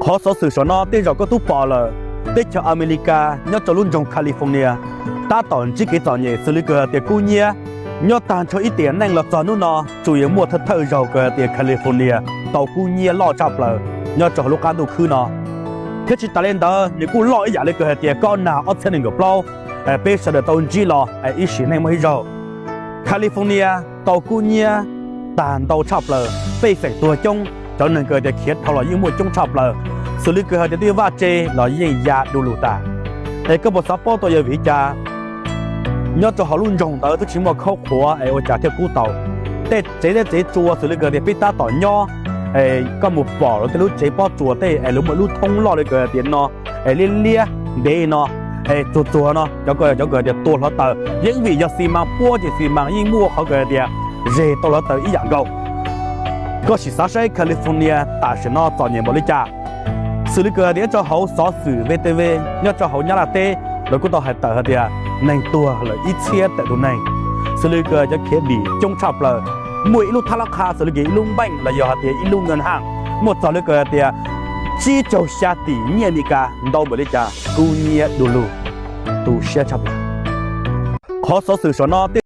Qhov xov xwm saum no tej zaum koj twb pom lawm, teb chaws Amelikas nyob rau lub nroog California tab tom ntsib kev txom nyem xws li kawg hais tias kub nyiab. Nyob tag nrho ib tiam neej los txog hnub no tsuas yog muaj thawj thawj zaug kawg hais tias California tau kub nyiab loj tshaj plaws nyob rau hauv lub qab ntuj khwb no. Thiab tsis tas li ntawd nws kuj loj ib yam li kawg hais tias koj nag ob txhiab nees nkaum plaub, peb sawv daws tau ntsib los ib sim neej muaj ib zaug. California tau kub nyiab tag ntau tshaj plaws, pej xeem tuag coob, cov neeg kawg tias khiav dhau los yeej muaj coob tshaj plaws, xws li kawg hais tias tej vaj tse los yeej ya du lug tas. Es koj puas xav paub tau yog vim li cas nyob rau hauv lub nroog ntawd twb tsis muaj khaub qhuav es ua cas thiaj kub tau? Tej tsev teb tsev tsua xws li kawg tias peb tab tom nyob, es koj mus pom lawv tej lub tsev pob tsuas tej es lawv muaj lub thoob loj li kawg tias no, es liab liab ntev no, es txuag txuag no, cov ko cov kawg tias tua hluav taws, yeej vim yog xi mas puab ces xi mas yeej muaj qhov kawg tias zeg tau hluav taws ib yam nkaus. Koj sim xav saib California tam sim no txom nyem npaum li cas. Xws li kawg tias nyob rau hauv xov xwm V T V nyob rau hauv Nyab Laj teb, lawv kuj tau hais tawm hais tias neeg tuag lawm ib txhiab tawm tus neeg. Xws li kawg cov khiav dim coob tshaj plaws, muaj ib lub thab lab qha xws li kawg ib lub npeej los yog hais tias ib lub nkees haj muaj txog li kawg tias tsib caug xya tim nyiaj Amelikas, ntau npaum li cas kub nyiab du lug, tu siab tshaj plaws. Qhov xov xwm saum no tej